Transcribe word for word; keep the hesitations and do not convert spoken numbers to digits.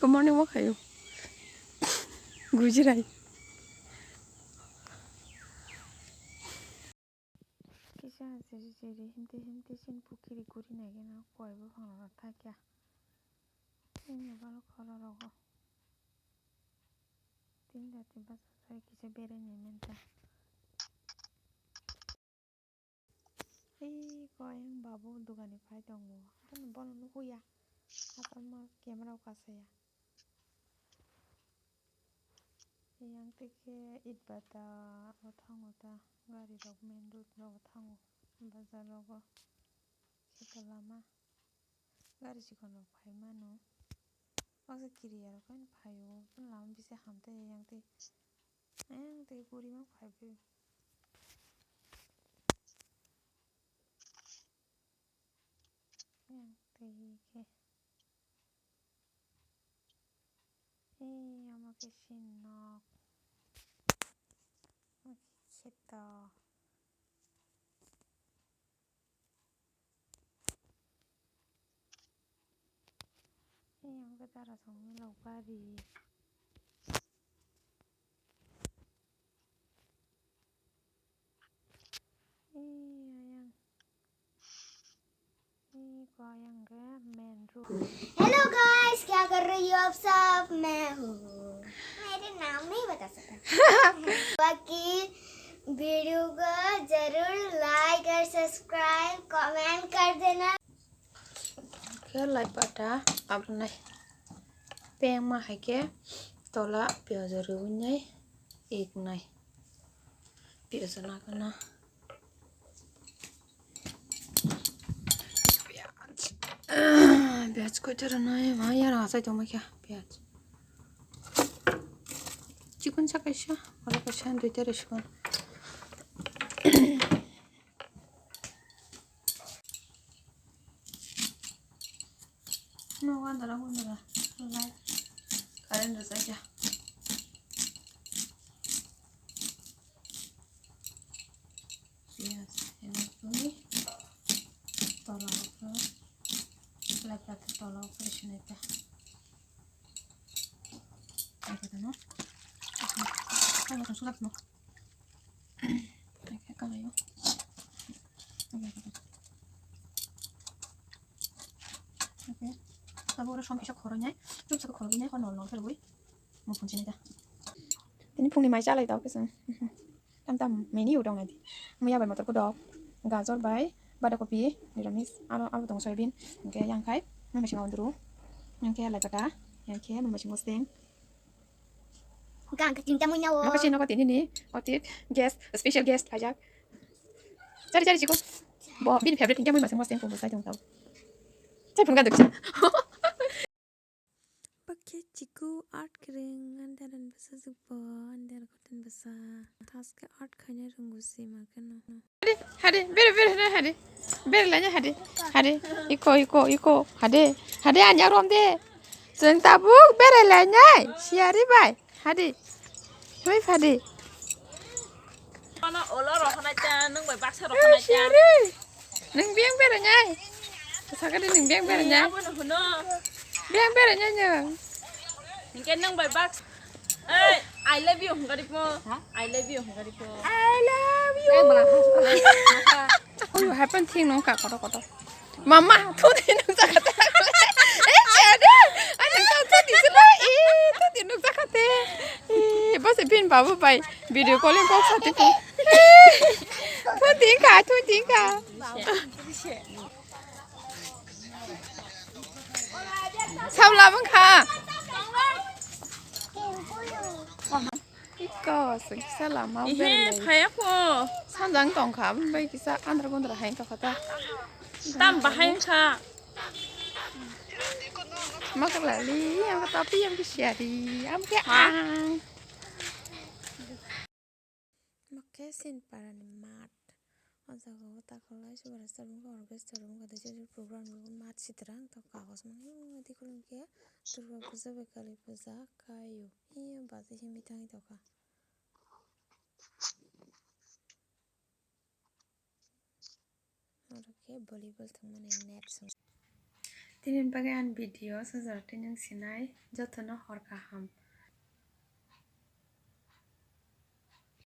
Good morning, ma khayo. Gujirai. Kisa siri siri himte himte sin pukiri guri nai gana koi bo phang rok thakya. Ini balo khoro rogo. Tinda tiba sosai kisa berai nai menta. Ei, ko ayang babu dugani phai tongo. Hapan bono nuhuya. Hapan ma camera o kasaya. Yang tike it bata o thango ta. Gari rok main road rogo thango. Bazar rogo. Kheto lama. Gari chikon rok phai mano. Baksa kiriya rok haino phaio. Lama bisa hamtai yang tei. Ayang tei guri ma phai bai. Ayang tei khe. Ei, omo khe sin nok. Omo khe kheto. Ei, omo khe dara songni lok bari. Ei, ayang. Ei, ko ayang khe main road. Hello guys, क्या कर रही हो आप सब? मैं हूँ, मेरे नाम नहीं बता सकता। बाकी वीडियो को जरूर like और subscribe, comment कर देना। Khe lai pata abnai pengma hai khe tola piyaj rwui nai iknai piyaj nagana. Piyaj, piyaj koita rwnai ma yara achai tongma khe piyaj. Chikon sa kaisa, oro kaisa, duita rw chikon. No, wandara, wandara. Light. Current rwjak ya. Piyaj, eno twi. Tola o khe. Light, light, tola o khe sinai ta. Light, light, no. Light, light, no. Oke, kalaio. Oke, oke. Oke. Abo oro som kisa khoroi nai. Chum saka khoroi nai, hor nol nol khe rwui. Mo phunsi nai ta. Tini phungni mai chalai tao kisa. Tam tam menu dong nai di. Muya bai motor kodok. Gajor bai, bada kopi, niramis. Aro, aro tong soyabin. Oke, yang khai. Mama singa unduru. Yang khe lai pata. Yang khe mama singo steng. Hwnkhe ang khe tinta muinao. Makasih no kati nini, otik guest, special guest phaijak. Chari chari chikon. Bo bini favorite hwnkhe mui masing masing kung bwsai tong tao. Chai phunukha dukha. Bakhe chikon art kwrwng andar bwsa jukbo andar koton bwsa. Taske art khaina rwngwi se ma kheno. Hade, hade, bere, bere, hade, hade. Bere lanya, hade, hade. Iko, iko, iko, hade, hade, anya rom de. Seng tabuk, bere lanya, siari bai, hade. Hoi, hade. Ono olo rohonai ta, nung bai baksa rohonai ta. Siari. Nung biang bere nyai. Sakade nung biang bere nyai. Biang bere nyai nung. Hingke nung bai baksa. Ei, I love you, hungkari po. Ha? I love you, hungkari po. I love you. Eh, malah. Oi, happen thing nung ka koto koto. Mama, thu di nung jaka te. Eh, chede. Ani to thu di sila. Eh, thu di nung jaka te. Eh, bas bin babu bai. Video calling kok sati po. Thu di ka, thu di ka. Sabla bwkha. Iko, sengkisa lama. Ihe, berlai. Phaya kho. Sanjang tongkha, bai kisa andra gondra hai tongkha ta. Tam bahai kha. Makalali, ang tapi yang kisiari, ang ke ang. Makhe Sinpara ni mat. O jaga o takhwlai Subhas Chakma orchestra wngkha tei program rwgwi mat sitra wngkha kagoj mani wngwi tei khulumkhe Durga puja bai Kali puja khaio. Hiya baji himwi thangwi tongkha. Oro khe volleyball thwngmani net song. Tini bagwi ani video sajak tini wng sinai jotono hor kaham.